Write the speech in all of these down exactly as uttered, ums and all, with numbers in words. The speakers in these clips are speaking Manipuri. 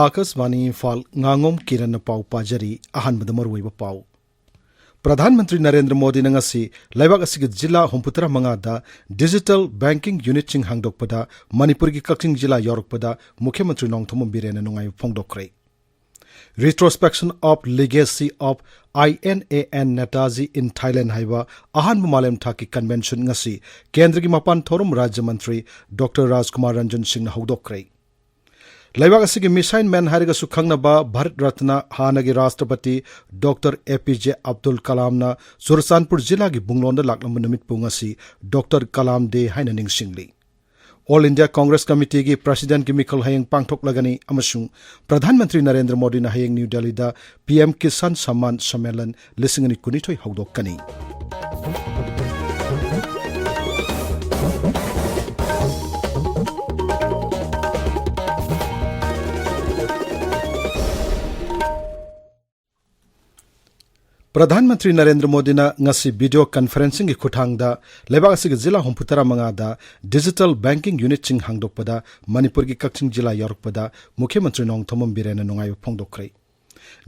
ꯑꯥꯀꯥꯁꯕꯥꯅꯤ ꯏꯝꯐꯥꯜ, ꯉꯥꯉꯣꯝ ꯀꯤꯔꯟꯅ ꯄꯥꯎ ꯄꯥꯖꯔꯤ꯫ ꯑꯍꯥꯟꯕꯗ ꯃꯔꯨꯑꯣꯏꯕ ꯄꯥꯎ꯫ ꯄ꯭ꯔꯙꯥꯟ ꯃꯟꯇ꯭ꯔꯤ ꯅꯔꯦꯟꯗ꯭ꯔ ꯃꯣꯗꯤꯅ ꯉꯁꯤ ꯂꯩꯕꯥꯛ ꯑꯁꯤꯒꯤ ꯖꯤꯂꯥ ꯍꯨꯝꯐꯨꯇꯔꯥ ꯃꯉꯥꯗ digital banking unitꯁꯤꯡ ꯍꯥꯡꯗꯣꯛꯄꯗ ꯃꯅꯤꯄꯨꯔꯒꯤ ꯀꯛꯆꯤꯡ ꯖꯤꯂꯥ ꯌꯥꯎꯔꯛꯄꯗ ꯃꯨꯈ꯭ꯌ ꯃꯟꯇ꯭ꯔꯤ ꯅꯣꯡꯊꯣꯝꯕꯝ ꯕꯤꯔꯦꯟꯅ ꯅꯨꯡꯉꯥꯏꯕ ꯐꯣꯡꯗꯣꯛꯈ꯭ꯔꯦ꯫ Retrospection of Legacy of I N A N Netaji in Thailand ꯍꯥꯏꯕ ꯑꯍꯥꯟꯕ ꯃꯥꯂꯦꯝ ꯊꯥꯛꯀꯤ convention ꯉꯁꯤ ꯀꯦꯟꯗ꯭ꯔꯒꯤ ꯃꯄꯥꯟ ꯊꯧꯔꯝ ꯔꯥꯖ꯭ꯌ ꯃꯟꯇ꯭ꯔꯤ ꯗꯣꯛꯇꯔ ꯔꯥꯖꯀꯨꯃꯥꯔ ꯔꯟꯖꯟ ꯁꯤꯡꯅ ꯍꯧꯗꯣꯛꯈ꯭ꯔꯦ꯫ ꯂꯩꯕꯥꯛ ꯑꯁꯤꯒꯤ missile man ꯍꯥꯏꯔꯒꯁꯨ ꯈꯪꯅꯕ ꯚꯥꯔꯠ ꯔꯠꯅ ꯍꯥꯟꯅꯒꯤ ꯔꯥꯁꯇ꯭ꯔꯄꯇꯤ doctor A P J Abdul ꯀꯂꯥꯝꯅ Churachandpur ꯖꯤꯂꯥꯒꯤ ꯕꯨꯡꯂꯣꯟꯗ ꯂꯥꯛꯂꯝꯕ ꯅꯨꯃꯤꯠꯄꯨ ꯉꯁꯤ ꯗꯣꯛꯇꯔ ꯀꯂꯥꯝ ꯗꯦ ꯍꯥꯏꯅ ꯅꯤꯡꯁꯤꯡꯂꯤ꯫ All India Congress Committeeꯒꯤ presidentꯀꯤ ꯃꯤꯈꯜ ꯍꯌꯦꯡ ꯄꯥꯡꯊꯣꯛꯂꯒꯅꯤ ꯑꯃꯁꯨꯡ ꯄ꯭ꯔꯙꯥꯟ ꯃꯟꯇ꯭ꯔꯤ ꯅꯔꯦꯟꯗ꯭ꯔ ꯃꯣꯗꯤꯅ ꯍꯌꯦꯡ ꯅ꯭ꯌꯨ ꯗꯦꯜꯂꯤꯗ P M Kisan Samman Sammelan ꯂꯤꯁꯤꯡ ꯑꯅꯤ ꯀꯨꯟꯅꯤꯊꯣꯏ ꯍꯧꯗꯣꯛꯀꯅꯤ꯫ ꯄ꯭ꯔꯙꯥꯟ ꯃꯟꯇ꯭ꯔꯤ ꯅꯔꯦꯟꯗ꯭ꯔ ꯃꯣꯗꯤꯅ ꯉꯁꯤ video conferencingꯒꯤ ꯈꯨꯠꯊꯥꯡꯗ ꯂꯩꯕꯥꯛ ꯑꯁꯤꯒꯤ ꯖꯤꯂꯥ ꯍꯨꯝꯐꯨꯇꯔꯥ ꯃꯉꯥꯗ digital banking unitꯁꯤꯡ ꯍꯥꯡꯗꯣꯛꯄꯗ ꯃꯅꯤꯄꯨꯔꯒꯤ ꯀꯛꯆꯤꯡ ꯖꯤꯂꯥ ꯌꯥꯎꯔꯛꯄꯗ ꯃꯨꯈ꯭ꯌ ꯃꯟꯇ꯭ꯔꯤ ꯅꯣꯡꯊꯣꯝꯕꯝ ꯕꯤꯔꯦꯟꯅ ꯅꯨꯡꯉꯥꯏꯕ ꯐꯣꯡꯗꯣꯛꯈ꯭ꯔꯦ꯫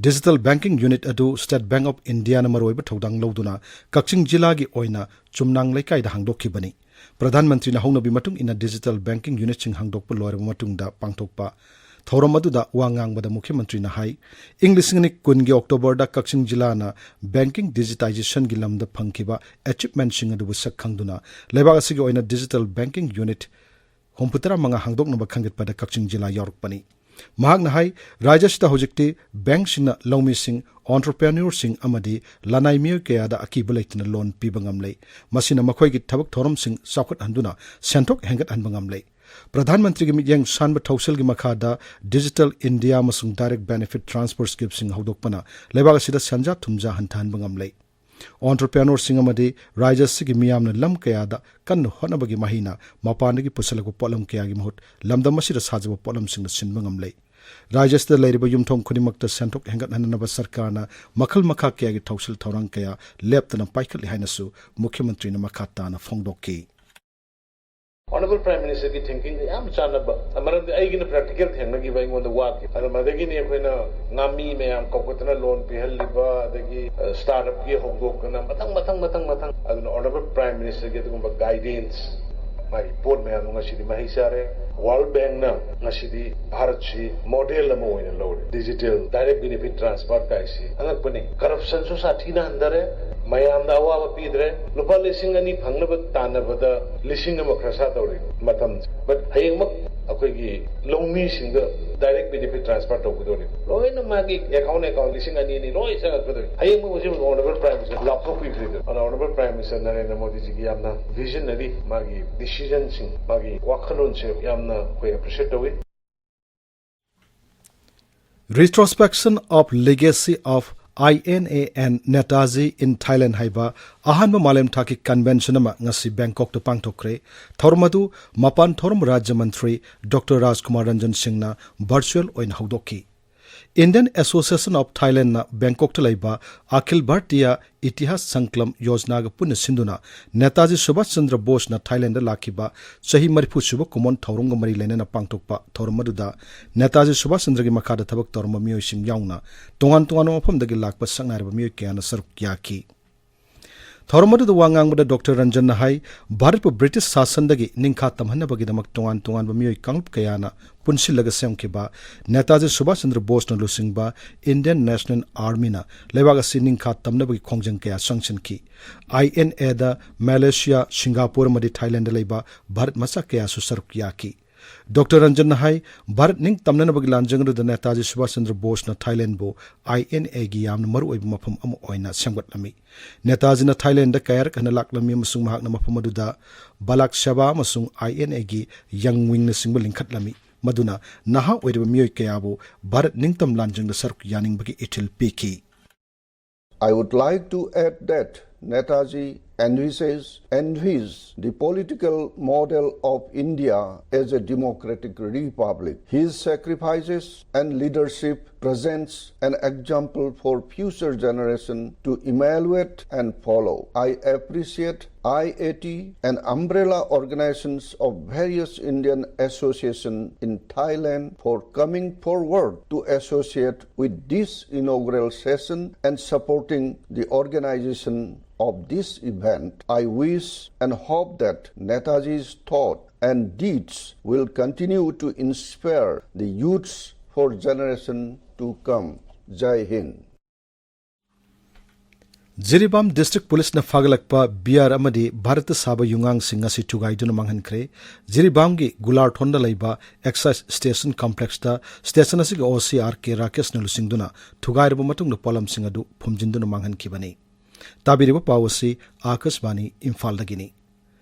Digital banking unit ꯑꯗꯨ State Bank of Indiaꯅ ꯃꯔꯨꯑꯣꯏꯕ ꯊꯧꯗꯥꯡ ꯂꯧꯗꯨꯅ ꯀꯛꯆꯤꯡ ꯖꯤꯂꯥꯒꯤ ꯑꯣꯏꯅ ꯆꯨꯝꯅꯥꯡ ꯂꯩꯀꯥꯏꯗ ꯍꯥꯡꯗꯣꯛꯈꯤꯕꯅꯤ꯫ ꯄ꯭ꯔꯙꯥꯟ ꯃꯟꯇ꯭ꯔꯤꯅ ꯍꯧꯅꯕꯤ ꯃꯇꯨꯡ ꯏꯟꯅ digital banking unitꯁꯤꯡ ꯍꯥꯡꯗꯣꯛꯄ ꯂꯣꯏꯔꯕ ꯃꯇꯨꯡꯗ ꯄꯥꯡꯊꯣꯛꯄ ꯊꯧꯔꯝ ꯑꯗꯨꯗ ꯋꯥ ꯉꯥꯡꯕꯗ ꯃꯨꯈ꯭ꯌ ꯃꯟꯇ꯭ꯔꯤꯅ ꯍꯥꯏ, ꯏꯪ ꯂꯤꯁꯤꯡ ꯑꯅꯤ ꯀꯨꯟꯒꯤ Octoberꯗ ꯀꯛꯆꯤꯡ ꯖꯤꯂꯥꯅ banking digitizationꯒꯤ ꯂꯝꯗ ꯐꯪꯈꯤꯕ achievementꯁꯤꯡ ꯑꯗꯨꯕꯨ ꯁꯛ ꯈꯪꯗꯨꯅ ꯂꯩꯕꯥꯛ ꯑꯁꯤꯒꯤ ꯑꯣꯏꯅ digital banking unit ꯍꯨꯝꯐꯨꯇꯔꯥ ꯃꯉꯥ ꯍꯥꯡꯗꯣꯛꯅꯕ ꯈꯟꯒꯠꯄꯗ ꯀꯛꯆꯤꯡ ꯖꯤꯂꯥ ꯌꯥꯎꯔꯛꯄꯅꯤ꯫ ꯃꯍꯥꯛꯅ ꯍꯥꯏ, ꯔꯥꯖ꯭ꯌ ꯑꯁꯤꯗ ꯍꯧꯖꯤꯛꯇꯤ bankꯁꯤꯡꯅ ꯂꯧꯃꯤꯁꯤꯡ, entrepreneurꯁꯤꯡ ꯑꯃꯗꯤ ꯂꯅꯥꯏ ꯃꯤꯑꯣꯏ ꯀꯌꯥꯗ ꯑꯀꯤꯕ ꯂꯩꯇꯅ loan ꯄꯤꯕ ꯉꯝꯂꯦ꯫ ꯃꯁꯤꯅ ꯃꯈꯣꯏꯒꯤ ꯊꯕꯛ ꯊꯧꯔꯝꯁꯤꯡ ꯆꯥꯎꯈꯠꯍꯟꯗꯨꯅ ꯁꯦꯟꯊꯣꯛ ꯍꯦꯟꯒꯠꯍꯟꯕ ꯉꯝꯂꯦ꯫ ꯄ꯭ꯔꯙꯥꯟ ꯃꯟꯇ꯭ꯔꯤꯒꯤ ꯃꯤꯠꯌꯦꯡ ꯁꯥꯟꯕ ꯊꯧꯁꯤꯜꯒꯤ ꯃꯈꯥꯗ Digital India ꯑꯃꯁꯨꯡ Direct Benefit Transfer schemeꯁꯤꯡ ꯍꯧꯗꯣꯛꯄꯅ ꯂꯩꯕꯥꯛ ꯑꯁꯤꯗ ꯁꯦꯟꯖꯥ ꯊꯨꯝꯖꯥ ꯍꯟꯊꯍꯟꯕ ꯉꯝꯂꯦ꯫ Entrepreneurꯁꯤꯡ ꯑꯃꯗꯤ ꯔꯥꯖ꯭ꯌ ꯑꯁꯤꯒꯤ ꯃꯤꯌꯥꯝꯅ ꯂꯝ ꯀꯌꯥꯗ ꯀꯟꯅ ꯍꯣꯠꯅꯕꯒꯤ ꯃꯍꯩꯅ ꯃꯄꯥꯟꯗꯒꯤ ꯄꯨꯁꯤꯜꯂꯛꯄ ꯄꯣꯠꯂꯝ ꯀꯌꯥꯒꯤ ꯃꯍꯨꯠ ꯂꯝꯗꯝ ꯑꯁꯤꯗ ꯁꯥꯖꯕ ꯄꯣꯠꯂꯝꯁꯤꯡꯅ ꯁꯤꯟꯕ ꯉꯝꯂꯦ꯫ ꯔꯥꯖ꯭ꯌ ꯑꯁꯤꯗ ꯂꯩꯔꯤꯕ ꯌꯨꯝꯊꯣꯡ ꯈꯨꯗꯤꯡꯃꯛꯇ ꯁꯦꯟꯊꯣꯛ ꯍꯦꯟꯒꯠꯍꯟꯅꯅꯕ ꯁꯔꯀꯥꯔꯅ ꯃꯈꯜ ꯃꯈꯥ ꯀꯌꯥꯒꯤ ꯊꯧꯁꯤꯜ ꯊꯧꯔꯥꯡ ꯀꯌꯥ ꯂꯦꯞꯇꯅ ꯄꯥꯏꯈꯠꯂꯤ ꯍꯥꯏꯅꯁꯨ ꯃꯨꯈ꯭ꯌ ꯃꯟꯇ꯭ꯔꯤꯅ ꯃꯈꯥ ꯇꯥꯅ ꯐꯣꯡꯗꯣꯛꯈꯤ꯫ Honourable Prime Ministerꯒꯤ thinking ꯌꯥꯝ ꯆꯥꯟꯅꯕ, ꯃꯔꯝꯗꯤ ꯑꯩꯒꯤꯅ practical ꯊꯦꯡꯅꯈꯤꯕ ꯑꯩꯉꯣꯟꯗ ꯋꯥꯈꯤ꯫ ꯑꯗꯨ ꯃꯗꯒꯤꯅꯤ ꯑꯩꯈꯣꯏꯅ ꯉꯥꯃꯤ ꯃꯌꯥꯝ ꯀꯧꯈꯠꯇꯅ loan ꯄꯤꯍꯜꯂꯤꯕ, ꯑꯗꯒꯤ startupꯀꯤ ꯍꯧꯗꯣꯛꯇꯅ ꯃꯊꯪ ꯃꯊꯪ ꯃꯊꯪ ꯃꯊꯪ꯫ ꯑꯗꯨꯅ Honourable Prime Ministerꯒꯤ ꯑꯗꯨꯒꯨꯝꯕ guidance, ꯃꯥꯒꯤ ꯄꯣꯠ ꯃꯌꯥꯝꯗꯣ ꯉꯁꯤꯗꯤ ꯃꯍꯩ ꯆꯥꯔꯦ꯫ World Bankꯅ ꯉꯁꯤꯗꯤ ꯚꯥꯔꯠꯁꯤ model ꯑꯃ ꯑꯣꯏꯅ ꯂꯧꯔꯦ꯫ Digital direct benefit transfer ꯀꯥꯏꯁꯤ ꯑꯉꯛꯄꯅꯤ꯫ Corruptionꯁꯨ ꯁꯥꯊꯤꯅ ꯍꯟꯊꯔꯦ, ꯃꯌꯥꯝꯗ ꯑꯋꯥꯕ ꯄꯤꯗ꯭ꯔꯦ꯫ ꯂꯨꯄꯥ ꯂꯤꯁꯤꯡ ꯑꯅꯤ ꯐꯪꯅꯕ ꯇꯥꯟꯅꯕꯗ ꯂꯤꯁꯤꯡ ꯑꯃ ꯈꯔ ꯁꯥ ꯇꯧꯔꯤ ꯃꯇꯝꯁꯦ꯫ But ꯍꯌꯦꯡꯃꯛ ꯑꯩꯈꯣꯏꯒꯤ ꯂꯧꯃꯤꯁꯤꯡꯗ direct benefit transfer ꯇꯧꯒꯗꯧꯔꯤ꯫ ꯂꯣꯏꯅ ꯃꯥꯒꯤ account, account ꯂꯤꯁꯤꯡ ꯑꯅꯤ ꯑꯅꯤ ꯂꯣꯏ ꯆꯪꯉꯛꯀꯗꯧꯔꯤ꯫ ꯍꯌꯦꯡꯃꯛ ꯍꯧꯖꯤꯛ Honourable Prime Minister ꯂꯥꯎꯊꯣꯛꯄꯤꯈ꯭ꯔꯦꯗꯅ꯫ ꯑꯗꯨꯅ Honourable Prime Minister ꯅꯔꯦꯟꯗ꯭ꯔ ꯃꯣꯗꯤꯖꯤꯒꯤ ꯌꯥꯝꯅ visionary, ꯃꯥꯒꯤ decisionꯁꯤꯡ, ꯃꯥꯒꯤ ꯋꯥꯈꯜꯂꯣꯟꯁꯦ ꯌꯥꯝꯅ ꯑꯩꯈꯣꯏ appreciate ꯇꯧꯏ꯫ Retrospection of Legacy of I N A and Netaji in Thailand ꯍꯥꯏꯕ ꯑꯍꯥꯟꯕ ꯃꯥꯂꯦꯝ ꯊꯥꯛꯀꯤ convention ꯑꯃ ꯉꯁꯤ ꯕꯦꯡꯀꯣꯛꯇ ꯄꯥꯡꯊꯣꯛꯈ꯭ꯔꯦ꯫ ꯊꯧꯔꯝ ꯑꯗꯨ ꯃꯄꯥꯟ ꯊꯧꯔꯝ ꯔꯥꯖ꯭ꯌ ꯃꯟꯇ꯭ꯔꯤ ꯗꯣꯛꯇꯔ ꯔꯥꯖꯀꯨꯃꯥꯔ ꯔꯟꯖꯟ ꯁꯤꯡꯅ virtual ꯑꯣꯏꯅ ꯍꯧꯗꯣꯛꯈꯤ꯫ Indian Association of Thailandꯅ ꯕꯦꯡꯀꯣꯛꯇ ꯂꯩꯕ ꯑꯈꯤꯜ ꯚꯥꯔꯇꯤꯌꯥ ꯏꯇꯤꯍꯥꯁ ꯁꯪꯀꯂꯝ ꯌꯣꯖꯅꯥꯒ ꯄꯨꯟꯅ ꯁꯤꯟꯗꯨꯅ ꯅꯦꯇꯥꯖꯤ ꯁꯨꯚꯥꯁ ꯆꯟꯗ꯭ꯔ ꯕꯣꯁꯅ ꯊꯥꯏꯂꯦꯟꯗ ꯂꯥꯛꯈꯤꯕ ꯆꯍꯤ ꯃꯔꯤꯐꯨ ꯁꯨꯕ ꯀꯨꯝꯑꯣꯟ ꯊꯧꯔꯝꯒ ꯃꯔꯤ ꯂꯩꯅꯅ ꯄꯥꯡꯊꯣꯛꯄ ꯊꯧꯔꯝ ꯑꯗꯨꯗ ꯅꯦꯇꯥꯖꯤ ꯁꯨꯚꯥꯁ ꯆꯟꯗ꯭ꯔꯒꯤ ꯃꯈꯥꯗ ꯊꯕꯛ ꯇꯧꯔꯝꯕ ꯃꯤꯑꯣꯏꯁꯤꯡ ꯌꯥꯎꯅ ꯇꯣꯉꯥꯟ ꯇꯣꯉꯥꯟꯕ ꯃꯐꯝꯗꯒꯤ ꯂꯥꯛꯄ ꯁꯛꯅꯥꯏꯔꯕ ꯃꯤꯑꯣꯏ ꯀꯌꯥꯅ ꯁꯔꯨꯛ ꯌꯥꯈꯤ꯫ ꯊꯧꯔꯝ ꯑꯗꯨꯗ ꯋꯥ ꯉꯥꯡꯕꯗ ꯗꯣꯛꯇꯔ ꯔꯟꯖꯟꯅ ꯍꯥꯏ, ꯚꯥꯔꯠꯄꯨ ꯕ꯭ꯔꯤꯇꯤꯁ ꯁꯥꯁꯟꯗꯒꯤ ꯅꯤꯡꯈꯥ ꯇꯝꯍꯟꯅꯕꯒꯤꯗꯃꯛ ꯇꯣꯉꯥꯟ ꯇꯣꯉꯥꯟꯕ ꯃꯤꯑꯣꯏ ꯀꯥꯡꯂꯨꯞ ꯀꯌꯥꯅ ꯄꯨꯟꯁꯤꯜꯂꯒ ꯁꯦꯝꯈꯤꯕ ꯅꯦꯇꯥꯖꯤ ꯁꯨꯚꯥꯁ ꯆꯟꯗ꯭ꯔ ꯕꯣꯁꯅ ꯂꯨꯆꯤꯡꯕ Indian National Armyꯅ ꯂꯩꯕꯥꯛ ꯑꯁꯤ ꯅꯤꯡꯈꯥ ꯇꯝꯅꯕꯒꯤ ꯈꯣꯡꯖꯪ ꯀꯌꯥ ꯆꯪꯁꯤꯟꯈꯤ꯫ I N Aꯗ ꯃꯦꯂꯦꯁꯤꯌꯥ, ꯁꯤꯡꯒꯥꯄꯨꯔ ꯑꯃꯗꯤ ꯊꯥꯏꯂꯦꯟꯗ ꯂꯩꯕ ꯚꯥꯔꯠ ꯃꯆꯥ ꯀꯌꯥꯁꯨ ꯁꯔꯨꯛ ꯌꯥꯈꯤ꯫ ꯗꯣꯛꯇꯔ ꯔꯟꯖꯟꯅ ꯍꯥꯏ, ꯚꯥꯔꯠ ꯅꯤꯡꯇꯝꯅꯅꯕꯒꯤ ꯂꯥꯟꯖꯪ ꯑꯗꯨꯗ ꯅꯦꯇꯥꯖꯤ ꯁꯨꯚꯥꯁ ꯆꯟꯗ꯭ꯔ ꯕꯣꯁꯅ ꯊꯥꯏꯂꯦꯟꯕꯨ I N Aꯒꯤ ꯌꯥꯝꯅ ꯃꯔꯨꯑꯣꯏꯕ ꯃꯐꯝ ꯑꯃ ꯑꯣꯏꯅ ꯁꯦꯝꯒꯠꯂꯝꯃꯤ꯫ ꯅꯦꯇꯥꯖꯤꯅ ꯊꯥꯏꯂꯦꯟꯗ ꯀꯌꯥꯔꯛ ꯍꯟꯅ ꯂꯥꯛꯂꯝꯃꯤ ꯑꯃꯁꯨꯡ ꯃꯍꯥꯛꯅ ꯃꯐꯝ ꯑꯗꯨꯗ ꯕꯂꯥꯛ ꯁꯦꯕꯥ ꯑꯃꯁꯨꯡ I N Aꯒꯤ Young Wingꯅꯆꯤꯡꯕ ꯂꯤꯡꯈꯠꯂꯝꯃꯤ, ꯃꯗꯨꯅ ꯅꯍꯥ ꯑꯣꯏꯔꯤꯕ ꯃꯤꯑꯣꯏ ꯀꯌꯥꯕꯨ ꯚꯥꯔꯠ ꯅꯤꯡꯇꯝ ꯂꯥꯟꯖꯪꯗ ꯁꯔꯨꯛ ꯌꯥꯅꯤꯡꯕꯒꯤ ꯏꯊꯤꯜ ꯄꯤꯈꯤ꯫ I would like to add that Netaji envisages, envies the political model of India as a democratic republic. His sacrifices and leadership presents an example for future generation to evaluate and follow. I appreciate I A T and umbrella organizations of various Indian associations in Thailand for coming forward to associate with this inaugural session and supporting the organization of this event. I wish and hope that Netaji's thought and deeds will continue to inspire the youths for generation to come. Jai Hind. Jiribam district ꯄꯨꯂꯤꯁꯅ ꯐꯥꯒꯠꯂꯛꯄ ꯕꯤꯌꯥꯔ ꯑꯃꯗꯤ ꯚꯥꯔꯠꯇ ꯁꯥꯕ ꯌꯨꯉꯥꯡꯁꯤꯡ ꯉꯁꯤ ꯊꯨꯒꯥꯏꯗꯨꯅ ꯃꯥꯡꯍꯟꯈ꯭ꯔꯦ꯫ ꯖꯤꯔꯤꯕꯥꯝꯒꯤ ꯒꯨꯂꯥꯔꯊꯣꯟꯗ ꯂꯩꯕ ꯑꯦꯛꯁꯥꯏꯖ ꯁ꯭ꯇꯦꯁꯟ ꯀꯝꯄ꯭ꯂꯦꯛꯁꯇ ꯁ꯭ꯇꯦꯁꯟ ꯑꯁꯤꯒꯤ ꯑꯣ ꯁꯤ ꯑꯥꯔ ꯀꯦ ꯔꯥꯀꯦꯁꯅ ꯂꯨꯆꯤꯡꯗꯨꯅ ꯊꯨꯒꯥꯏꯔꯕ ꯃꯇꯨꯡꯗ ꯄꯣꯠꯂꯝꯁꯤꯡ ꯑꯗꯨ ꯐꯨꯝꯖꯤꯟꯗꯨꯅ ꯃꯥꯡꯍꯟꯈꯤꯕꯅꯤ꯫ ꯇꯥꯕꯤꯔꯤꯕ ꯄꯥꯎ ꯑꯁꯤ ꯑꯥꯀꯥꯁꯕꯥꯅꯤ ꯏꯝꯐꯥꯜꯗꯒꯤꯅꯤ꯫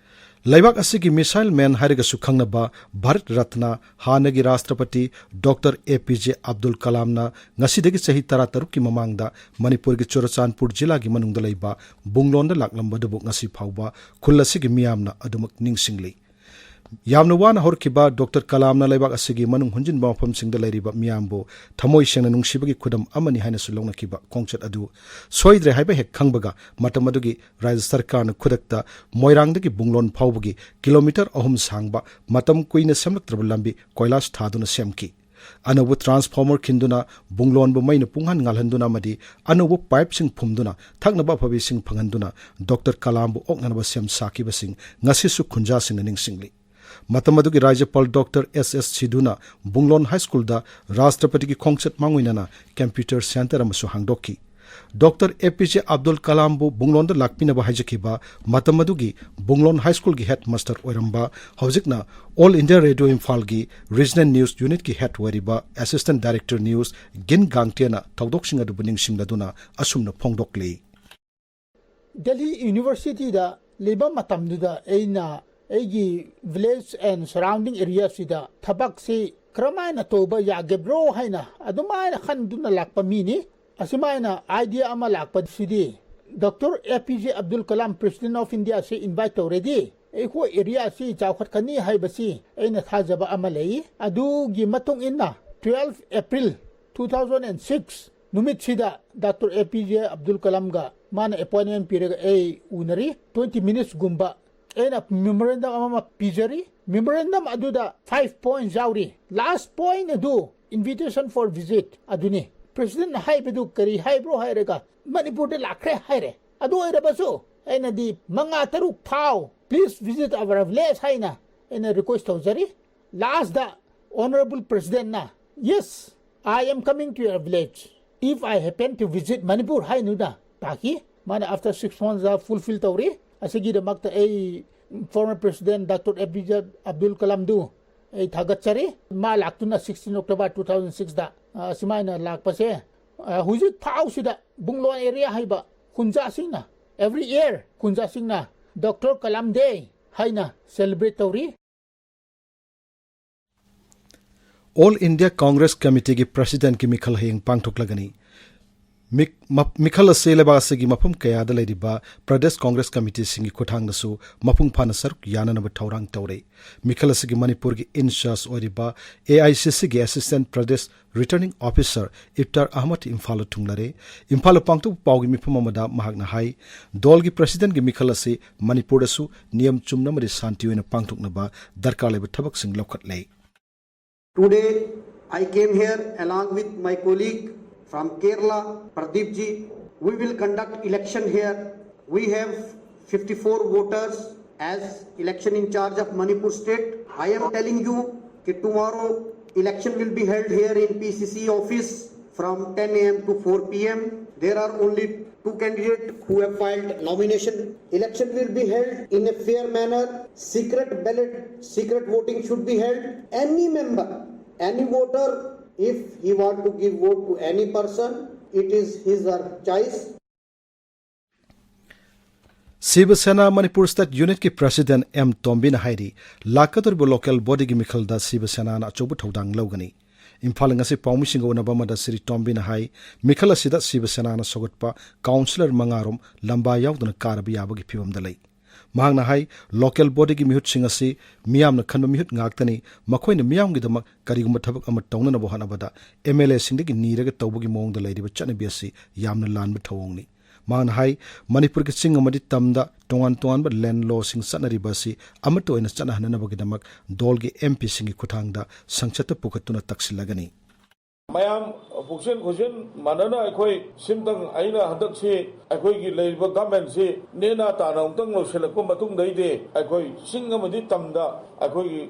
ꯂꯩꯕꯥꯛ ꯑꯁꯤꯒꯤ ꯃꯤꯁꯥꯏꯜ ꯃꯦꯟ ꯍꯥꯏꯔꯒꯁꯨ ꯈꯪꯅꯕ ꯚꯥꯔꯠ ꯔꯠꯅ ꯍꯥꯟꯅꯒꯤ ꯔꯥꯁꯇ꯭ꯔꯄꯇꯤ doctor A P J Abdul ꯀꯂꯥꯝꯅ ꯉꯁꯤꯗꯒꯤ ꯆꯍꯤ ꯇꯔꯥꯇꯔꯨꯛꯀꯤ ꯃꯃꯥꯡꯗ ꯃꯅꯤꯄꯨꯔꯒꯤ ꯆꯨꯔꯆꯥꯟꯄꯨꯔ ꯖꯤꯂꯥꯒꯤ ꯃꯅꯨꯡꯗ ꯂꯩꯕ ꯕꯨꯡꯂꯣꯟꯗ ꯂꯥꯛꯂꯝꯕ ꯑꯗꯨꯕꯨ ꯉꯁꯤ ꯐꯥꯎꯕ ꯈꯨꯜ ꯑꯁꯤꯒꯤ ꯃꯤꯌꯥꯝꯅ ꯑꯗꯨꯃꯛ ꯅꯤꯡꯁꯤꯡꯂꯤ꯫ ꯌꯥꯝꯅ ꯋꯥꯅ ꯍꯧꯔꯛꯈꯤꯕ ꯗꯣꯛꯇꯔ ꯀꯂꯥꯝꯅ ꯂꯩꯕꯥꯛ ꯑꯁꯤꯒꯤ ꯃꯅꯨꯡ ꯍꯨꯟꯖꯤꯟꯕ ꯃꯐꯝꯁꯤꯡꯗ ꯂꯩꯔꯤꯕ ꯃꯤꯌꯥꯝꯕꯨ ꯊꯃꯣꯏ ꯁꯦꯡꯅ ꯅꯨꯡꯁꯤꯕꯒꯤ ꯈꯨꯗꯝ ꯑꯃꯅꯤ ꯍꯥꯏꯅꯁꯨ ꯂꯧꯅꯈꯤꯕ ꯈꯣꯡꯆꯠ ꯑꯗꯨ ꯁꯣꯏꯗ꯭ꯔꯦ ꯍꯥꯏꯕ ꯍꯦꯛ ꯈꯪꯕꯒ ꯃꯇꯝ ꯑꯗꯨꯒꯤ ꯔꯥꯖ꯭ꯌ ꯁꯔꯀꯥꯔꯅ ꯈꯨꯗꯛꯇ ꯃꯣꯏꯔꯥꯡꯗꯒꯤ ꯕꯨꯡꯂꯣꯟ ꯐꯥꯎꯕꯒꯤ ꯀꯤꯂꯣꯃꯤꯇꯔ ꯑꯍꯨꯝ ꯁꯥꯡꯕ ꯃꯇꯝ ꯀꯨꯏꯅ ꯁꯦꯝꯂꯛꯇ꯭ꯔꯕ ꯂꯝꯕꯤ ꯀꯣꯏꯂꯥꯁ ꯊꯥꯗꯨꯅ ꯁꯦꯝꯈꯤ꯫ ꯑꯅꯧꯕ ꯇ꯭ꯔꯥꯟꯁꯐꯣꯔꯃꯔ ꯈꯤꯟꯗꯨꯅ ꯕꯨꯡꯂꯣꯟꯕꯨ ꯃꯩꯅ ꯄꯨꯡꯍꯥꯟ ꯉꯥꯜꯍꯟꯗꯨꯅ ꯑꯃꯗꯤ ꯑꯅꯧꯕ ꯄꯥꯏꯞꯁꯤꯡ ꯐꯨꯝꯗꯨꯅ ꯊꯛꯅꯕ ꯑꯐꯕ ꯏꯁꯤꯡ ꯐꯪꯍꯟꯗꯨꯅ ꯗꯣꯛꯇꯔ ꯀꯂꯥꯝꯕꯨ ꯑꯣꯛꯅꯅꯕ ꯁꯦꯝ ꯁꯥꯈꯤꯕꯁꯤꯡ ꯉꯁꯤꯁꯨ ꯈꯨꯟꯖꯥꯁꯤꯡꯅ ꯅꯤꯡꯁꯤꯡꯂꯤ꯫ ꯃꯇꯝ ꯑꯗꯨꯒꯤ ꯔꯥꯖ꯭ꯌꯄꯥꯜ ꯗꯣꯛꯇꯔ ꯑꯦꯁ ꯑꯦꯁ ꯁꯤꯙꯨꯅ ꯕꯨꯡꯂꯣꯟ ꯍꯥꯏ ꯁ꯭ꯀꯨꯜꯗ ꯔꯥꯁꯇ꯭ꯔꯄꯇꯤꯒꯤ ꯈꯣꯡꯆꯠ ꯃꯥꯡꯑꯣꯏꯅꯅ ꯀꯝꯄ꯭ꯌꯨꯇꯔ ꯁꯦꯟꯇꯔ ꯑꯃꯁꯨ ꯍꯥꯡꯗꯣꯛꯈꯤ꯫ Doctor A P J Abdul ꯀꯂꯥꯝꯕꯨ ꯕꯨꯡꯂꯣꯟꯗ ꯂꯥꯛꯄꯤꯅꯕ ꯍꯥꯏꯖꯈꯤꯕ ꯃꯇꯝ ꯑꯗꯨꯒꯤ ꯕꯨꯡꯂꯣꯟ ꯍꯥꯏ ꯁ꯭ꯀꯨꯜꯒꯤ ꯍꯦꯗ ꯃꯥꯁꯇꯔ ꯑꯣꯏꯔꯝꯕ, ꯍꯧꯖꯤꯛꯅ ꯑꯣꯜ ꯏꯟꯗꯤꯌꯥ ꯔꯦꯗꯤꯑꯣ ꯏꯝꯐꯥꯜꯒꯤ ꯔꯤꯖꯅꯦꯜ ꯅ꯭ꯌꯨꯁ ꯌꯨꯅꯤꯠꯀꯤ ꯍꯦꯗ ꯑꯣꯏꯔꯤꯕ ꯑꯦꯁꯤꯁꯇꯦꯟꯠ ꯗꯥꯏꯔꯦꯛꯇꯔ ꯅ꯭ꯌꯨꯁ ꯒꯤꯟ ꯒꯥꯡꯇꯦꯅ ꯊꯧꯗꯣꯛꯁꯤꯡ ꯑꯗꯨꯕꯨ ꯅꯤꯡꯁꯤꯡꯂꯗꯨꯅ ꯑꯁꯨꯝꯅ ꯐꯣꯡꯗꯣꯛꯂꯤ꯫ ꯗꯦꯜꯂꯤ ꯌꯨꯅꯤꯚꯔꯁꯤꯇꯤꯗ ꯂꯩꯕ ꯃꯇꯝꯗꯨꯗ ꯑꯩꯅ ꯑꯩꯒꯤ village and surrounding areaꯁꯤꯗ ꯊꯕꯛꯁꯤ ꯀꯔꯝꯍꯥꯏꯅ ꯇꯧꯕ ꯌꯥꯒꯦꯕ꯭ꯔꯣ ꯍꯥꯏꯅ ꯑꯗꯨꯃꯥꯏꯅ ꯈꯟꯗꯨꯅ ꯂꯥꯛꯄ ꯃꯤꯅꯤ꯫ ꯑꯁꯨꯃꯥꯏꯅ idea ꯑꯃ ꯂꯥꯛꯄꯁꯤꯗꯤ doctor A P J Abdul Kalam, President of India ꯑꯁꯤ invite ꯇꯧꯔꯗꯤ ꯑꯩꯈꯣꯏ area ꯑꯁꯤ ꯆꯥꯎꯈꯠꯀꯅꯤ ꯍꯥꯏꯕꯁꯤ ꯑꯩꯅ ꯊꯥꯖꯕ ꯑꯃ ꯂꯩ꯫ ꯑꯗꯨꯒꯤ ꯃꯇꯨꯡ ꯏꯟꯅ twelve April two thousand and six ꯅꯨꯃꯤꯠꯁꯤꯗ doctor A P J Abdul ꯀꯂꯥꯝꯒ ꯃꯥꯅ appointment ꯄꯤꯔꯒ ꯑꯩ ꯎꯅꯔꯤ꯫ Twenty minutes ꯒꯨꯝꯕ ꯑꯩꯅ memorandum ꯑꯃ ꯄꯤꯖꯔꯤ꯫ Memorandum ꯑꯗꯨꯗ five points ꯌꯥꯎꯔꯤ꯫ Last point ꯑꯗꯨ invitation for visit ꯑꯗꯨꯅꯤ꯫ President ꯍꯥꯏꯕꯗꯨ ꯀꯔꯤ ꯍꯥꯏꯕ꯭ꯔꯣ ꯍꯥꯏꯔꯒ ꯃꯅꯤꯄꯨꯔꯗ ꯂꯥꯛꯈ꯭ꯔꯦ ꯍꯥꯏꯔꯦ꯫ ꯑꯗꯨ ꯑꯣꯏꯔꯕꯁꯨ ꯑꯩꯅꯗꯤ ꯃꯉꯥ ꯇꯔꯨꯛ ꯊꯥꯎ, please visit our village ꯍꯥꯏꯅ ꯑꯩꯅ request ꯇꯧꯖꯔꯤ꯫ Last ꯗ Honorable President ꯅ, "Yes, I am coming to your village if I happen to visit Manipur" ꯍꯥꯏꯅꯨꯅ ꯇꯥꯈꯤ꯫ ꯃꯥꯅ after six months ꯗ fulfill ꯇꯧꯔꯤ꯫ ꯑꯁꯤꯒꯤꯗꯃꯛꯇ ꯑꯩ former President doctor A P J Abdul ꯀꯂꯥꯝꯗꯨ ꯑꯩ ꯊꯥꯒꯠꯆꯔꯤ꯫ ꯃꯥ ꯂꯥꯛꯇꯨꯅ sixteen October two thousand six ꯗ, ꯑ, ꯁꯨꯃꯥꯏꯅ ꯂꯥꯛꯄꯁꯦ, ꯑ, ꯍꯧꯖꯤꯛ ꯐꯥꯎꯁꯤꯗ ꯕꯨꯡꯂꯣꯟ area ꯍꯥꯏꯕ ꯈꯨꯟꯖꯥꯁꯤꯡꯅ, every year ꯈꯨꯟꯖꯥꯁꯤꯡꯅ Doctor Kalam Day ꯍꯥꯏꯅ celebrate ꯇꯧꯔꯤ꯫ All India Congress Committee ꯒꯤ President ꯀꯤ ꯃꯤꯈꯜ ꯍꯌꯦꯡ ꯄꯥꯡꯊꯣꯛꯂꯒꯅꯤ꯫ ꯃꯤꯛ-, ꯃꯞ-, ꯃꯤꯈꯜ ꯑꯁꯤ ꯂꯩꯕꯥꯛ ꯑꯁꯤꯒꯤ ꯃꯐꯝ ꯀꯌꯥꯗ ꯂꯩꯔꯤꯕ Pradesh Congress Committee ꯁꯤꯡꯒꯤ ꯈꯨꯠꯊꯥꯡꯗꯁꯨ ꯃꯄꯨꯡ ꯐꯥꯅ ꯁꯔꯨꯛ ꯌꯥꯅꯅꯕ ꯊꯧꯔꯥꯡ ꯇꯧꯔꯤ꯫ ꯃꯤꯈꯜ ꯑꯁꯤꯒꯤ ꯃꯅꯤꯄꯨꯔꯒꯤ in charge ꯑꯣꯏꯔꯤꯕ A I C C ꯒꯤ Assistant Pradesh Returning Officer ꯏꯐꯇꯥꯔ Ahmad ꯏꯝꯐꯥꯜꯗ ꯊꯨꯡꯂꯔꯦ꯫ ꯏꯝꯐꯥꯜꯗ ꯄꯥꯡꯊꯣꯛꯄ ꯄꯥꯎꯒꯤ ꯃꯤꯐꯝ ꯑꯃꯗ ꯃꯍꯥꯛꯅ ꯍꯥꯏ, ꯗꯣꯜꯒꯤ President ꯀꯤ ꯃꯤꯈꯜ ꯑꯁꯤ ꯃꯅꯤꯄꯨꯔꯗꯁꯨ ꯅꯤꯌꯝ ꯆꯨꯝꯅ ꯑꯃꯗꯤ ꯁꯥꯟꯇꯤ ꯑꯣꯏꯅ ꯄꯥꯡꯊꯣꯛꯅꯕ ꯗꯔꯀꯥꯔ ꯂꯩꯕ ꯊꯕꯛꯁꯤꯡ ꯂꯧꯈꯠꯂꯦ꯫ Today, I came here along with my colleague from Kerala, Pradeep ji. We will conduct election here. We have fifty-four voters as election in charge of Manipur state. I am telling you that tomorrow election will be held here in P C C office from ten A M to four P M. There are only two candidates who have filed nomination. Election will be held in a fair manner. Secret ballot, secret voting should be held. Any member, any voter, if he want to give vote to any person, it is his or her choice. ꯁꯤꯕ ꯁꯦꯅꯥ ꯃꯅꯤꯄꯨꯔ State Unit ꯀꯤ President ꯑꯦꯝ ꯇꯣꯝꯕꯤꯅ ꯍꯥꯏꯔꯤ, ꯂꯥꯛꯀꯗꯧꯔꯤꯕ local body ꯒꯤ ꯃꯤꯈꯜꯗ ꯁꯤꯕ ꯁꯦꯅꯥꯅ ꯑꯆꯧꯕ ꯊꯧꯗꯥꯡ ꯂꯧꯒꯅꯤ꯫ ꯏꯝꯐꯥꯜ꯫ ꯉꯁꯤ ꯄꯥꯎꯃꯤꯁꯤꯡꯒ ꯎꯅꯕ ꯑꯃꯗ ꯁ꯭ꯔꯤ ꯇꯣꯝꯕꯤꯅ ꯍꯥꯏ, ꯃꯤꯈꯜ ꯑꯁꯤꯗ ꯁꯤꯕ ꯁꯦꯅꯥꯅ ꯁꯧꯒꯠꯄ ꯀꯥꯎꯟꯁꯤꯂꯔ ꯃꯉꯥꯔꯣꯝ ꯂꯝꯕꯥ ꯌꯥꯎꯗꯅ ꯀꯥꯔꯕ ꯌꯥꯕꯒꯤ ꯐꯤꯕꯝꯗ ꯂꯩ꯫ ꯃꯍꯥꯛꯅ ꯍꯥꯏ, ꯂꯣꯀꯦꯜ ꯕꯣꯗꯤꯒꯤ ꯃꯤꯍꯨꯠꯁꯤꯡ ꯑꯁꯤ ꯃꯤꯌꯥꯝꯅ ꯈꯟꯕ ꯃꯤꯍꯨꯠ ꯉꯥꯛꯇꯅꯤ, ꯃꯈꯣꯏꯅ ꯃꯤꯌꯥꯝꯒꯤꯗꯃꯛ ꯀꯔꯤꯒꯨꯝꯕ ꯊꯕꯛ ꯑꯃ ꯇꯧꯅꯅꯕ ꯍꯣꯠꯅꯕꯗ ꯑꯦꯝ ꯑꯦꯜ ꯑꯦꯁꯤꯡꯗꯒꯤ ꯅꯤꯔꯒ ꯇꯧꯕꯒꯤ ꯃꯑꯣꯡꯗ ꯂꯩꯔꯤꯕ ꯆꯠꯅꯕꯤ ꯑꯁꯤ ꯌꯥꯝꯅ ꯂꯥꯟꯕ ꯊꯧꯑꯣꯡꯅꯤ꯫ ꯃꯍꯥꯛꯅ ꯍꯥꯏ, ꯃꯅꯤꯄꯨꯔꯒꯤ ꯆꯤꯡ ꯑꯃꯗꯤ ꯇꯝꯗ ꯇꯣꯉꯥꯟ ꯇꯣꯉꯥꯟꯕ ꯂꯦꯟ ꯂꯣꯁꯤꯡ ꯆꯠꯅꯔꯤꯕ ꯑꯁꯤ ꯑꯃꯠꯇ ꯑꯣꯏꯅ ꯆꯠꯅꯍꯟꯅꯅꯕꯒꯤꯗꯃꯛ ꯗꯣꯜꯒꯤ ꯑꯦꯝ ꯄꯤꯁꯤꯡꯒꯤ ꯈꯨꯠꯊꯥꯡꯗ ꯁꯪꯁꯠꯇ ꯄꯨꯈꯠꯇꯨꯅ ꯇꯛꯁꯤꯜꯂꯒꯅꯤ꯫ ꯃꯌꯥꯝ ꯄꯨꯛꯆꯦꯜ ꯈꯣꯏꯆꯦꯜ ꯃꯥꯟꯅꯅ ꯑꯩꯈꯣꯏ ꯁꯤꯝꯇꯪ, ꯑꯩꯅ ꯍꯟꯗꯛꯁꯤ ꯑꯩꯈꯣꯏꯒꯤ ꯂꯩꯔꯤꯕ ꯒꯃꯦꯟꯁꯤ ꯅꯦꯅꯥ ꯇꯥꯅ ꯑꯃꯨꯛꯇꯪ ꯂꯣꯏꯁꯤꯜꯂꯛꯄ ꯃꯇꯨꯡꯗꯩꯗꯤ ꯑꯩꯈꯣꯏ ꯆꯤꯡ ꯑꯃꯗꯤ ꯇꯝꯗ ꯑꯩꯈꯣꯏꯒꯤ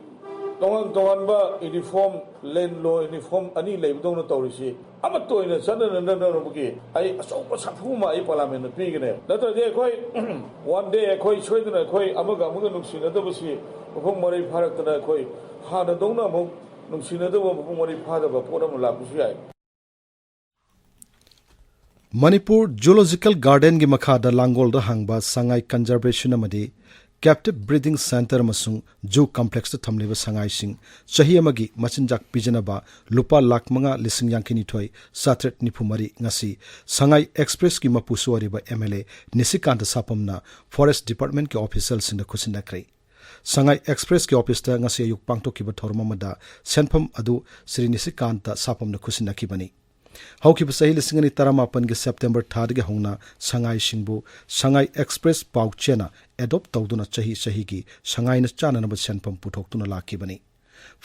ꯇꯣꯉꯥꯟ ꯇꯣꯉꯥꯟꯕ ꯌꯨꯅꯤꯐꯣꯔꯝ, ꯂꯦꯟ ꯂꯣ ꯌꯨꯅꯤꯐꯣꯔꯝ ꯑꯅꯤ ꯂꯩꯕꯗꯧꯅ ꯇꯧꯔꯤꯁꯤ ꯑꯃꯠꯇ ꯑꯣꯏꯅ ꯆꯠꯅꯅꯅꯕꯒꯤ ꯑꯩ ꯑꯆꯧꯕ ꯁꯥꯐꯨ ꯑꯃ ꯑꯩ ꯄꯥꯔꯂꯤꯌꯥꯃꯦꯟꯗ ꯄꯤꯒꯅꯦ꯫ ꯅꯠꯇ꯭ꯔꯗꯤ ꯑꯩꯈꯣꯏ ꯋꯥꯟ ꯗꯦ ꯑꯩꯈꯣꯏ ꯁꯣꯏꯗꯅ ꯑꯩꯈꯣꯏ ꯑꯃꯒ ꯑꯃꯒ ꯅꯨꯡꯁꯤꯅꯗꯕꯁꯤ ꯃꯄꯨꯡ ꯃꯔꯩ ꯐꯥꯔꯛꯇꯅ ꯑꯩꯈꯣꯏ ꯍꯥꯟꯅꯗꯧꯅ ꯑꯃꯨꯛ ꯅꯨꯡꯁꯤꯅꯗꯕ ꯃꯄꯨꯡ ꯃꯔꯩ ꯐꯥꯗꯕ ꯄꯣꯠ ꯑꯃ ꯂꯥꯛꯄꯁꯨ ꯌꯥꯏ꯫ ꯃꯅꯤꯄꯨꯔ ꯖꯨꯂꯣꯖꯤꯀꯦꯜ ꯒꯥꯔꯗꯦꯟꯒꯤ ꯃꯈꯥꯗ ꯂꯥꯡꯒꯣꯜꯗ ꯍꯥꯡꯕ ꯁꯉꯥꯏ ꯀꯟꯖꯔꯕꯦꯁꯟ ꯑꯃꯗꯤ ꯀꯦꯞꯇꯤꯚ ꯕ꯭ꯔꯤꯗꯤꯡ ꯁꯦꯟꯇꯔ ꯑꯃꯁꯨꯡ ꯖꯨ ꯀꯝꯄ꯭ꯂꯦꯛꯁꯇ ꯊꯝꯂꯤꯕ ꯁꯉꯥꯏꯁꯤꯡ ꯆꯍꯤ ꯑꯃꯒꯤ ꯃꯆꯤꯟꯖꯥꯛ ꯄꯤꯖꯅꯕ ꯂꯨꯄꯥ ꯂꯥꯈ ꯃꯉꯥ ꯂꯤꯁꯤꯡ ꯌꯥꯡꯈꯩꯅꯤꯊꯣꯏ ꯆꯥꯇ꯭ꯔꯦꯠ ꯅꯤꯐꯨ ꯃꯔꯤ ꯉꯁꯤ ꯁꯉꯥꯏ ꯑꯦꯛꯁꯄ꯭ꯔꯦꯁꯀꯤ ꯃꯄꯨꯁꯨ ꯑꯣꯏꯔꯤꯕ ꯑꯦꯝ ꯑꯦꯜ ꯑꯦ ꯅꯤꯁꯤꯀꯥꯟꯇ ꯁꯥꯄꯝꯅ ꯐꯣꯔꯦꯁ ꯗꯤꯄꯥꯔꯠꯃꯦꯟꯠꯀꯤ ꯑꯣꯐꯤꯁꯤꯌꯦꯜꯁꯤꯡꯗ ꯈꯨꯠꯁꯤꯟꯅꯈ꯭ꯔꯦ꯫ ꯁꯉꯥꯏ ꯑꯦꯛꯁꯄ꯭ꯔꯦꯁꯀꯤ ꯑꯣꯐꯤꯁꯇ ꯉꯁꯤ ꯑꯌꯨꯛ ꯄꯥꯡꯊꯣꯛꯈꯤꯕ ꯊꯧꯔꯝ ꯑꯃꯗ ꯁꯦꯟꯐꯝ ꯑꯗꯨ ꯁ꯭ꯔꯤ ꯅꯤꯁꯤꯀꯥꯟꯇ ꯁꯥꯄꯝꯅ ꯈꯨꯠꯁꯤꯟꯅꯈꯤꯕꯅꯤ꯫ ꯍꯧꯈꯤꯕ ꯆꯍꯤ ꯂꯤꯁꯤꯡ ꯑꯅꯤ ꯇꯔꯥꯃꯥꯄꯟꯒꯤ ꯁꯦꯞꯇꯦꯝꯕꯔ ꯊꯥꯗꯒꯤ ꯍꯧꯅ ꯁꯉꯥꯏꯁꯤꯡꯕꯨ ꯁꯉꯥꯏ ꯑꯦꯛꯁꯄ꯭ꯔꯦꯁ ꯄꯥꯎ ꯆꯦꯅ ꯑꯦꯗꯣꯞ ꯇꯧꯗꯨꯅ ꯆꯍꯤ ꯆꯍꯤꯒꯤ ꯁꯉꯥꯏꯅ ꯆꯥꯅꯅꯕ ꯁꯦꯟꯐꯝ ꯄꯨꯊꯣꯛꯇꯨꯅ ꯂꯥꯛꯈꯤꯕꯅꯤ꯫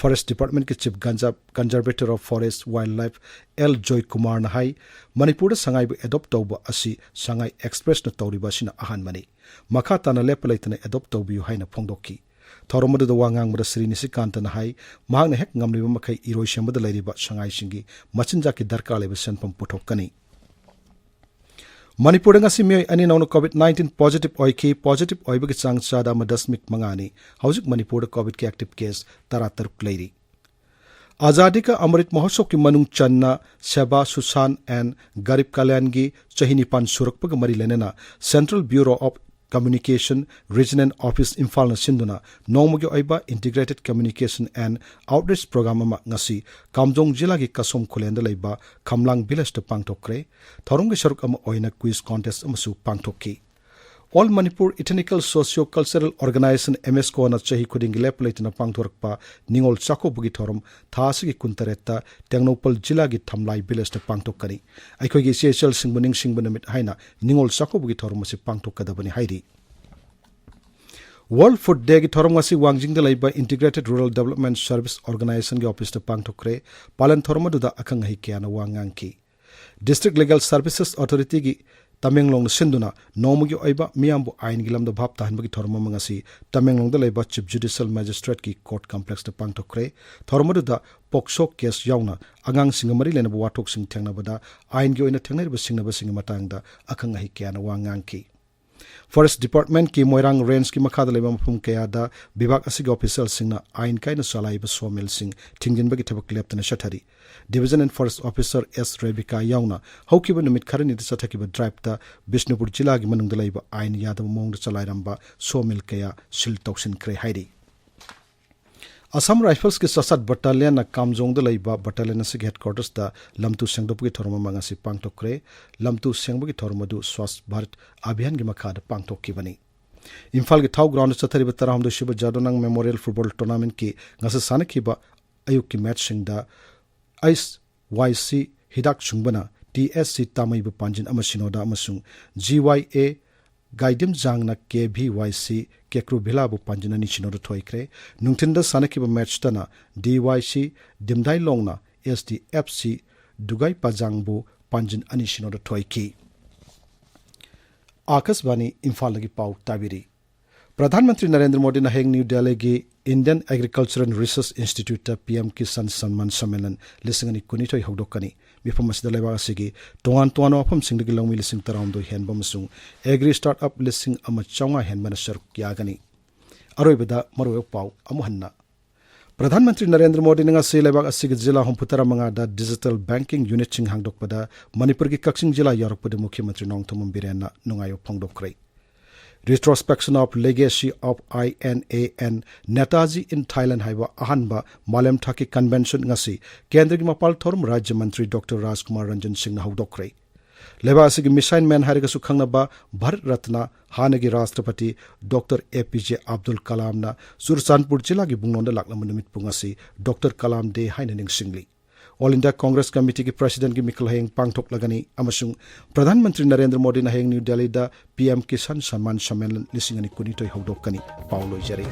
ꯐꯣꯔꯦꯁ ꯗꯤꯄꯥꯔꯠꯃꯦꯟꯠꯀꯤ ꯆꯤꯐ ꯀꯟꯖꯥ-, conservator of forest wildlife L Joy ꯀꯨꯃꯥꯔꯅ ꯍꯥꯏ, ꯃꯅꯤꯄꯨꯔꯗ ꯁꯉꯥꯏꯕꯨ ꯑꯦꯗꯣꯞ ꯇꯧꯕ ꯑꯁꯤ ꯁꯉꯥꯏ ꯑꯦꯛꯁꯄ꯭ꯔꯦꯁꯅ ꯇꯧꯔꯤꯕ ꯑꯁꯤꯅ ꯑꯍꯥꯟꯕꯅꯤ꯫ ꯃꯈꯥ ꯇꯥꯅ ꯂꯦꯞꯄ ꯂꯩꯇꯅ ꯑꯦꯗꯣꯞ ꯇꯧꯕꯤꯌꯨ ꯍꯥꯏꯅ ꯐꯣꯡꯗꯣꯛꯈꯤ꯫ ꯊꯧꯔꯝ ꯑꯗꯨꯗ ꯋꯥ ꯉꯥꯡꯕꯗ ꯁ꯭ꯔꯤ ꯅꯤꯁꯤꯀꯥꯟꯇꯅ ꯍꯥꯏ, ꯃꯍꯥꯛꯅ ꯍꯦꯛ ꯉꯝꯂꯤꯕ ꯃꯈꯩ ꯏꯔꯣꯏ ꯁꯦꯝꯕꯗ ꯂꯩꯔꯤꯕ ꯁꯉꯥꯏꯁꯤꯡꯒꯤ ꯃꯆꯤꯟꯖꯥꯛꯀꯤ ꯗꯔꯀꯥꯔ ꯂꯩꯕ ꯁꯦꯟꯐꯝ ꯄꯨꯊꯣꯛꯀꯅꯤ꯫ ꯃꯅꯤꯄꯨꯔꯗ ꯉꯁꯤ ꯃꯤꯑꯣꯏ ꯑꯅꯤ ꯅꯧꯅ ꯀꯣꯚꯤꯗ ꯅꯥꯏꯟꯇꯤꯟ ꯄꯣꯖꯤꯇꯤꯚ ꯑꯣꯏꯈꯤ꯫ ꯄꯣꯖꯤꯇꯤꯚ ꯑꯣꯏꯕꯒꯤ ꯆꯥꯡ ꯆꯥꯗ ꯑꯃ ꯗꯁꯃꯤꯛ ꯃꯉꯥꯅꯤ꯫ ꯍꯧꯖꯤꯛ ꯃꯅꯤꯄꯨꯔꯗ ꯀꯣꯚꯤꯗꯀꯤ ꯑꯦꯛꯇꯤꯚ ꯀꯦꯁ ꯇꯔꯥꯇꯔꯨꯛ ꯂꯩꯔꯤ꯫ ꯑꯖꯥꯗꯤ ꯀꯥ ꯑꯃ꯭ꯔꯤꯠ ꯃꯍꯣꯠꯁꯕꯀꯤ ꯃꯅꯨꯡ ꯆꯟꯅ ꯁꯦꯕꯥ, ꯁꯨꯁꯥꯟ ꯑꯦꯟ ꯒꯔꯤꯕ ꯀꯂꯌꯥꯟꯒꯤ ꯆꯍꯤ ꯅꯤꯄꯥꯟ ꯁꯨꯔꯛꯄꯒ ꯃꯔꯤ ꯂꯩꯅꯅ central bureau of Communication Regional Office ꯏꯝꯐꯥꯜꯅ ꯁꯤꯟꯗꯨꯅ ꯅꯣꯡꯃꯒꯤ ꯑꯣꯏꯕ Integrated Communication and Outreach Program ꯑꯃ ꯉꯁꯤ ꯀꯥꯝꯖꯣꯡ ꯖꯤꯂꯥꯒꯤ ꯀꯁꯣꯝ ꯈꯨꯂꯦꯟꯗ ꯂꯩꯕ ꯈꯝꯂꯥꯡ ꯚꯤꯂꯦꯖꯇ ꯄꯥꯡꯊꯣꯛꯈ꯭ꯔꯦ꯫ ꯊꯧꯔꯝꯒꯤ ꯁꯔꯨꯛ ꯑꯃ ꯑꯣꯏꯅ ꯀ꯭ꯋꯤꯖ ꯀꯣꯟꯇꯦꯁ ꯑꯃꯁꯨ ꯄꯥꯡꯊꯣꯛꯈꯤ꯫ All Manipur Ethnical Socio Cultural Organization, MSCO, ꯅ ꯆꯍꯤ ꯈꯨꯗꯤꯡꯒꯤ ꯂꯦꯞꯄ ꯂꯩꯇꯅ ꯄꯥꯡꯊꯣꯔꯛꯄ ꯅꯤꯉꯣꯜ ꯆꯥꯛꯀꯧꯕꯒꯤ ꯊꯧꯔꯝ ꯊꯥ ꯑꯁꯤꯒꯤ ꯀꯨꯟꯇꯔꯦꯠꯇ ꯇꯦꯡꯅꯧꯄꯜ ꯖꯤꯂꯥꯒꯤ ꯊꯝꯂꯥꯏ ꯚꯤꯂꯦꯖꯇ ꯄꯥꯡꯊꯣꯛꯀꯅꯤ꯫ ꯑꯩꯈꯣꯏꯒꯤ ꯏꯆꯦ ꯏꯆꯜꯁꯤꯡꯕꯨ ꯅꯤꯡꯁꯤꯡꯕ ꯅꯨꯃꯤꯠ ꯍꯥꯏꯅ ꯅꯤꯉꯣꯜ ꯆꯥꯛꯀꯧꯕꯒꯤ ꯊꯧꯔꯝ ꯑꯁꯤ ꯄꯥꯡꯊꯣꯛꯀꯗꯕꯅꯤ ꯍꯥꯏꯔꯤ꯫ World Food Day ꯒꯤ ꯊꯧꯔꯝ ꯑꯁꯤ ꯋꯥꯡꯖꯤꯡꯗ ꯂꯩꯕ Integrated Rural Development Service Organization ꯒꯤ ꯑꯣꯐꯤꯁꯇ ꯄꯥꯡꯊꯣꯛꯈ꯭ꯔꯦ꯫ ꯄꯥꯂꯟ ꯊꯧꯔꯝ ꯑꯗꯨꯗ ꯑꯈꯪ ꯑꯍꯩ ꯀꯌꯥꯅ ꯋꯥ ꯉꯥꯡꯈꯤ꯫ District Legal Services Authority ꯒꯤ ꯇꯃꯦꯡꯂꯣꯡꯅ ꯁꯤꯟꯗꯨꯅ ꯅꯣꯡꯃꯒꯤ ꯑꯣꯏꯕ ꯃꯤꯌꯥꯝꯕꯨ ꯑꯥꯏꯟꯒꯤ ꯂꯝꯗ ꯚꯥꯞ ꯇꯥꯍꯟꯕꯒꯤ ꯊꯧꯔꯝ ꯑꯃ ꯉꯁꯤ ꯇꯃꯦꯡꯂꯣꯡꯗ ꯂꯩꯕ Chief Judicial Magistrate ꯀꯤ Court Complex ꯇ ꯄꯥꯡꯊꯣꯛꯈ꯭ꯔꯦ꯫ ꯊꯧꯔꯝ ꯑꯗꯨꯗ ꯄꯣꯛꯁꯣ ꯀꯦꯁ ꯌꯥꯎꯅ ꯑꯉꯥꯡꯁꯤꯡꯒ ꯃꯔꯤ ꯂꯩꯅꯕ ꯋꯥꯊꯣꯛꯁꯤꯡ ꯊꯦꯡꯅꯕꯗ ꯑꯥꯏꯟꯒꯤ ꯑꯣꯏꯅ ꯊꯦꯡꯅꯔꯤꯕ ꯁꯤꯡꯅꯕꯁꯤꯡꯒꯤ ꯃꯇꯥꯡꯗ ꯑꯈꯪ ꯑꯍꯩ ꯀꯌꯥꯅ ꯋꯥ ꯉꯥꯡꯈꯤ꯫ Forest Department ꯀꯤ ꯃꯣꯏꯔꯥꯡ Range ꯀꯤ ꯃꯈꯥꯗ ꯂꯩꯕ ꯃꯐꯝ ꯀꯌꯥꯗ ꯕꯤꯚꯥꯒ ꯑꯁꯤꯒꯤ official ꯁꯤꯡꯅ ꯑꯥꯏꯟ ꯀꯥꯏꯅ ꯆꯂꯥꯏꯕ sawmill ꯁꯤꯡ ꯊꯤꯡꯖꯤꯟꯕꯒꯤ ꯊꯕꯛ ꯂꯦꯞꯇꯅ ꯆꯠꯊꯔꯤ꯫ Division and Forest Officer S Rebika ꯌꯥꯎꯅ ꯍꯧꯈꯤꯕ ꯅꯨꯃꯤꯠ ꯈꯔꯅꯤꯗ ꯆꯠꯊꯈꯤꯕ drive ꯇ ꯕꯤꯁꯅꯨꯄꯨꯔ ꯖꯤꯂꯥꯒꯤ ꯃꯅꯨꯡꯗ ꯂꯩꯕ ꯑꯥꯏꯟ ꯌꯥꯗꯕ ꯃꯑꯣꯡꯗ ꯆꯂꯥꯏꯔꯝꯕ sawmill ꯀꯌꯥ seal ꯇꯧꯁꯤꯟꯈ꯭ꯔꯦ ꯍꯥꯏꯔꯤ꯫ Assam Rifles ꯀꯤ ꯆꯥꯆꯥꯠ battalion ꯅ ꯀꯥꯝꯖꯣꯡꯗ ꯂꯩꯕ battalion ꯑꯁꯤꯒꯤ headquarters ꯇ ꯂꯝꯇꯨ ꯁꯦꯡꯗꯣꯛꯄꯒꯤ ꯊꯧꯔꯝ ꯑꯃ ꯉꯁꯤ ꯄꯥꯡꯊꯣꯛꯈ꯭ꯔꯦ꯫ ꯂꯝꯇꯨ ꯁꯦꯡꯕꯒꯤ ꯊꯧꯔꯝ ꯑꯗꯨ Swachh Bharat Abhiyan ꯒꯤ ꯃꯈꯥꯗ ꯄꯥꯡꯊꯣꯛꯈꯤꯕꯅꯤ꯫ ꯏꯝꯐꯥꯜꯒꯤ ꯊꯥꯎ ground ꯗ ꯆꯠꯊꯔꯤꯕ ꯇꯔꯥꯍꯨꯝꯗꯣꯏ ꯁꯨꯕ ꯖꯥꯗꯣꯅꯥꯡ Memorial Football Tournament ꯀꯤ ꯉꯁꯤ ꯁꯥꯟꯅꯈꯤꯕ ꯑꯌꯨꯛꯀꯤ match ꯁꯤꯡꯗ ꯑꯩꯁ ꯋꯥꯏ ꯁꯤ ꯍꯤꯗꯥꯛ ꯁꯨꯡꯕꯅ ꯇꯤ ꯑꯦꯁ ꯁꯤ ꯇꯥꯃꯩꯕꯨ ꯄꯥꯟꯖꯤꯟ ꯑꯃ ꯁꯤꯅꯣꯗ ꯑꯃꯁꯨꯡ ꯖꯤ ꯋꯥꯏ ꯑꯦ ꯒꯥꯏꯗꯤꯝꯖꯥꯡꯅ ꯀꯦ ꯚꯤ ꯋꯥꯏ ꯁꯤ ꯀꯦꯀ꯭ꯔꯨ ꯚꯤꯂꯥꯕꯨ ꯄꯥꯟꯖꯤꯟ ꯑꯅꯤ ꯁꯤꯅꯣꯗ ꯊꯣꯏꯈ꯭ꯔꯦ꯫ ꯅꯨꯡꯊꯤꯟꯗ ꯁꯥꯟꯅꯈꯤꯕ match ꯇꯅ ꯗꯤ ꯋꯥꯏ ꯁꯤ ꯗꯤꯝꯗꯥꯏꯂꯣꯡꯅ ꯑꯦꯁ ꯗꯤ ꯑꯦꯐ ꯁꯤ ꯗꯨꯒꯥꯏꯄꯥꯖꯥꯡꯕꯨ ꯄꯥꯟꯖꯤꯟ ꯑꯅꯤ ꯁꯤꯅꯣꯗ ꯊꯣꯏꯈꯤ꯫ ꯑꯥꯀꯥꯁꯕꯥꯅꯤ ꯏꯝꯐꯥꯜꯗꯒꯤ ꯄꯥꯎ ꯇꯥꯕꯤꯔꯤ꯫ ꯄ꯭ꯔꯙꯥꯟ ꯃꯟꯇ꯭ꯔꯤ ꯅꯔꯦꯟꯗ꯭ꯔ ꯃꯣꯗꯤꯅ ꯍꯌꯦꯡ ꯅ꯭ꯌꯨ ꯗꯦꯜꯂꯤꯒꯤ Indian Agriculture and Research Institute ꯇ ꯄꯤ ꯑꯦꯝ ꯀꯤꯁꯥꯟ ꯁꯟꯃꯥꯟ ꯁꯝꯃꯦꯂꯟ ꯂꯤꯁꯤꯡ ꯑꯅꯤ ꯀꯨꯟꯅꯤꯊꯣꯏ ꯍꯧꯗꯣꯛꯀꯅꯤ꯫ ꯃꯤꯐꯝ ꯑꯁꯤꯗ ꯂꯩꯕꯥꯛ ꯑꯁꯤꯒꯤ ꯇꯣꯉꯥꯟ ꯇꯣꯉꯥꯟꯕ ꯃꯐꯝꯁꯤꯡꯗꯒꯤ ꯂꯧꯃꯤ ꯂꯤꯁꯤꯡ ꯇꯔꯥꯍꯨꯝꯗꯣꯏ ꯍꯦꯟꯕ ꯑꯃꯁꯨꯡ agri startup ꯂꯤꯁꯤꯡ ꯑꯃ ꯆꯥꯝꯃꯉꯥ ꯍꯦꯟꯕꯅ ꯁꯔꯨꯛ ꯌꯥꯒꯅꯤ꯫ ꯑꯔꯣꯏꯕꯗ ꯃꯔꯨꯑꯣꯏꯕ ꯄꯥꯎ ꯑꯃꯨꯛ ꯍꯟꯅ꯫ ꯄ꯭ꯔꯙꯥꯟ ꯃꯟꯇ꯭ꯔꯤ ꯅꯔꯦꯟꯗ꯭ꯔ ꯃꯣꯗꯤꯅ ꯉꯁꯤ ꯂꯩꯕꯥꯛ ꯑꯁꯤꯒꯤ ꯖꯤꯂꯥ ꯍꯨꯝꯐꯨꯇꯔꯥ ꯃꯉꯥꯗ digital banking unit ꯁꯤꯡ ꯍꯥꯡꯗꯣꯛꯄꯗ ꯃꯅꯤꯄꯨꯔꯒꯤ ꯀꯛꯆꯤꯡ ꯖꯤꯂꯥ ꯌꯥꯎꯔꯛꯄꯗ ꯃꯨꯈ꯭ꯌ ꯃꯟꯇ꯭ꯔꯤ ꯅꯣꯡꯊꯣꯝꯕꯝ ꯕꯤꯔꯦꯟꯅ ꯅꯨꯡꯉꯥꯏꯕ ꯐꯣꯡꯗꯣꯛꯈ꯭ꯔꯦ꯫ Retrospection of Legacy of I N A and Netaji in Thailand ꯍꯥꯏꯕ ꯑꯍꯥꯟꯕ ꯃꯥꯂꯦꯝ ꯊꯥꯛꯀꯤ ꯀꯟꯚꯦꯟꯁꯟ ꯉꯁꯤ ꯀꯦꯟꯗ꯭ꯔꯒꯤ ꯃꯄꯥꯜ ꯊꯧꯔꯝ ꯔꯥꯖ꯭ꯌ ꯃꯟꯇ꯭ꯔꯤ ꯗꯣꯛꯇꯔ ꯔꯥꯖꯀꯨꯃꯥꯔ ꯔꯟꯖꯟ ꯁꯤꯡꯅ ꯍꯧꯗꯣꯛꯈ꯭ꯔꯦ꯫ ꯂꯩꯕꯥꯛ ꯑꯁꯤꯒꯤ ꯃꯤꯁꯥꯏꯜ ꯃꯦꯟ ꯍꯥꯏꯔꯒꯁꯨ ꯈꯪꯅꯕ ꯚꯥꯔꯠ ꯔꯠꯅ ꯍꯥꯟꯅꯒꯤ ꯔꯥꯁꯇ꯭ꯔꯄꯇꯤ doctor A P J Abdul ꯀꯂꯥꯝꯅ Churachandpur ꯖꯤꯂꯥꯒꯤ ꯕꯨꯡꯂꯣꯟꯗ ꯂꯥꯛꯂꯝꯕ ꯅꯨꯃꯤꯠꯄꯨ ꯉꯁꯤ ꯗꯣꯛꯇꯔ ꯀꯂꯥꯝ ꯗꯦ ꯍꯥꯏꯅ ꯅꯤꯡꯁꯤꯡꯂꯤ꯫ ꯑꯣꯜ ꯏꯟꯗꯤꯌꯥ ꯀꯣꯡꯒ꯭ꯔꯦꯁ ꯀꯃꯤꯇꯤꯒꯤ ꯄ꯭ꯔꯁꯤꯗꯦꯟꯠꯀꯤ ꯃꯤꯈꯜ ꯍꯌꯦꯡ ꯄꯥꯡꯊꯣꯛꯂꯒꯅꯤ ꯑꯃꯁꯨꯡ ꯄ꯭ꯔꯙꯥꯟ ꯃꯟꯇ꯭ꯔꯤ ꯅꯔꯦꯟꯗ꯭ꯔ ꯃꯣꯗꯤꯅ ꯍꯌꯦꯡ ꯅ꯭ꯌꯨ ꯗꯦꯜꯂꯤꯗ ꯄꯤ ꯑꯦꯝ ꯀꯤꯁꯥꯟ ꯁꯝꯃꯥꯟ ꯁꯝꯃꯦꯂꯟ ꯂꯤꯁꯤꯡ ꯑꯅꯤ ꯀꯨꯟꯅꯤꯊꯣꯏ ꯍꯧꯗꯣꯛꯀꯅꯤ꯫ ꯄꯥꯎ ꯂꯣꯏꯖꯔꯦ꯫